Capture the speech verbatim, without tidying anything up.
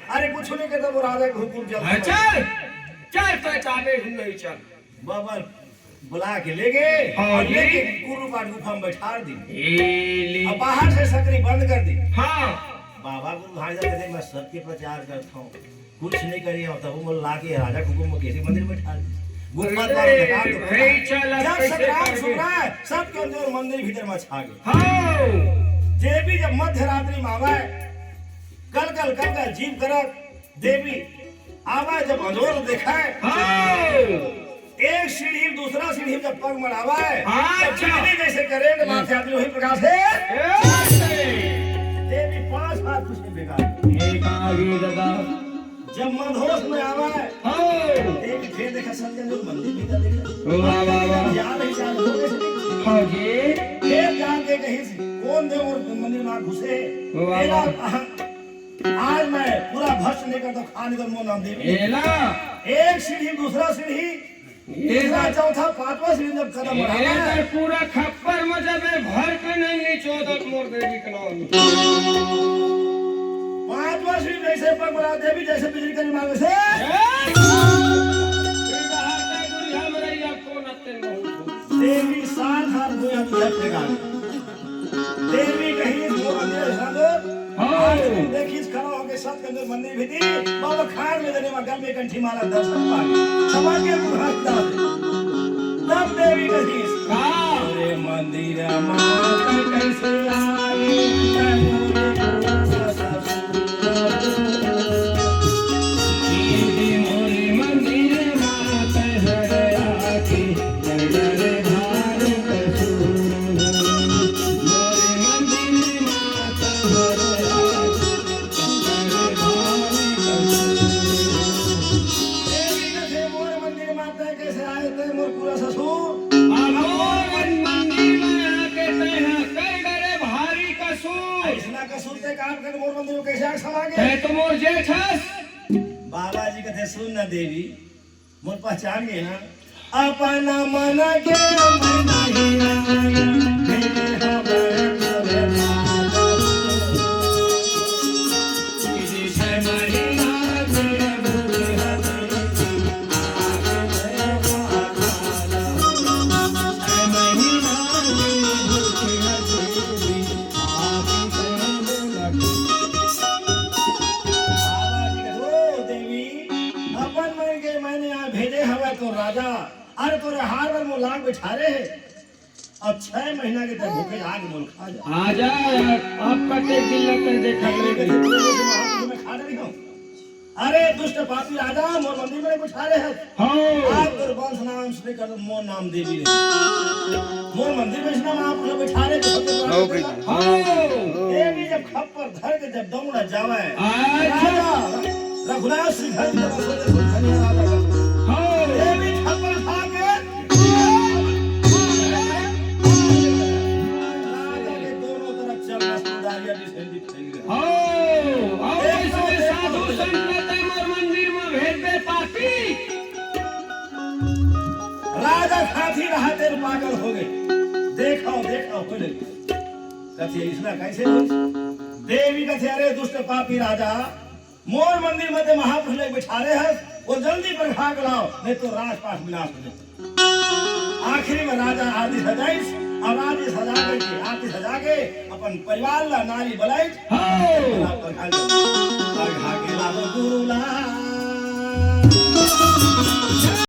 अरे कुछ नहीं कहता, वो राजा के हुकुम चल। हाँ, चल, चल, तो चाबे हम नहीं चल। बाबा बुला के ले गए हाँ और जी। लेके कुर्रू पाट गुफा में बैठा दी। ए ले। अब बाहर से सकरी बंद कर दी। हाँ। बाबा गुरु भाई जाते थे, मैं सत्य प्रचार करता हूँ, कुछ नहीं करिए, और तब वो ला के राजा के हुकुम में कैसे मंदिर में बैठा दी। गुफा द्वार अरे, बेकार तो भाई, चल, अब जब कैसे सकरात करके? सुन रहा है, सब के अंदर मंदिर भीतर में छा गए। हाँ। देवी जब मध्य रात्रि में आवे, कल कल कल कल जीव करत देवी आवे, जब अंजोर देखे, हाँ। एक सीढ़ी दूसरा सीढ़ी जब पग मड़ावे, हाँ, तब अच्छा। बिजली जैसे करंट माथे आदमी वही प्रकाश है। ए! देवी पांच हाथ कुछ नहीं बेकार। एक आगे दादा। जब मदहोश में आवे, हाँ। देवी फिर देखा सत्य जो मंदिर भीतर देखा। वाह, वाह, वाह। याद है, याद हो गए। हाँ जी। फिर जाके कहीं से, कौन दे और मंदिर में घुसे? वाह, तेरा वाह। कहाँ? आज मैं पूरा भ्रष्ट नहीं करता, खाने का मोह नाम देवी। एला। एक सीढ़ी, दूसरा सीढ़ी, एला। तीसरा, चौथा, पांचवा सीढ़ी जब कदम एला बढ़ाना है। तो पूरा खप्पर में जब ये भर के नहीं निचोदत मोर देवी के नाम। पांचवा सीढ़ी जैसे पग बढ़ा देवी, जैसे बिजली करी मांगे से। ए! बेटा, हाथ गुड़िया में रही, आपको नत्ते नहीं। देवी सात हाथ दुनिया दुनिया फेंका। देवी कहीं मोर अंदर ऐसा दो। हाँ। आज तुम देखिस खड़ा होके सत के अंदर मंदिर भीतर, बाबा खाड़ में देने मा गल में कंठी माला दर्शन पाए। समा के बुझाता। तब देवी कहीं हाँ। अरे मंदिर माता कैसे आई? देवी कथे, मोर मंदिर माता कैसे आए ते मोर पूरा ससुर? आ मोर मंदिर में आके तैं हा कर डरे भारी कसूर। ऐसना कसूर ते काम कर मोर मंदिर में कैसे आके समा गए? तैं तो मोर जेठ हस। बाबा जी कथे, सुन ना देवी, मोर पहचान गए ना। अपना मन के मन ही आया, मेरे हमारे तोरे माता। बाबा जी कथे, ओ देवी, अपन मन के मैंने यहाँ भेजे हवे तो राजा, अरे तोरे हार बर मोला बैठारे हे। अब छह महीना के तक भूखे आग मोल खा जा। आ जा, अब कते दिन लग तक देखा देवी कथे, करेंगे। तू जैसे महापुरुष में खा रही हो। अरे दुष्ट पापी राजा, मोर मंदिर में बैठारे हे। हाँ। आज तोर वंश नाम से कर मोर नाम देवी रे। मोर मंदिर में इसना महापुरुष बैठारे हे, तो सबके हाँ, प्राण भाई। देता। हाँ। देवी जब खप्पर धर के जब दौड़ा जावे, अच्छा। राजा रघुनाथ सिंह हरि जब सोचे तो धनिया राजा। हाँ। देवी खप्पर खा के राजा के दोनों तरफ चल रहा सुंदरिया डिसेंडी फैल गया। हाँ, आओ एक ऐसे तो साधु संत के मोर मंदिर में भेज दे पापी। राजा खाथी रहा तेरे पागल हो गए। देखो, देखो, हो गए। कथे, इसना कैसे हो? देवी कथे, अरे दुष्ट पापी राजा, मोर मंदिर में ते महापुरुष लोग बैठारे हे, वो जल्दी परघा के लाव, नहीं तो राजपाट विनाश हो जाए। आखिरी में राजा आरती सजाइस, अब आरती सजा के, आरती सजा के अपन परिवार ला नारी बुलाइस। हाँ। परघा के, परघा के लाव।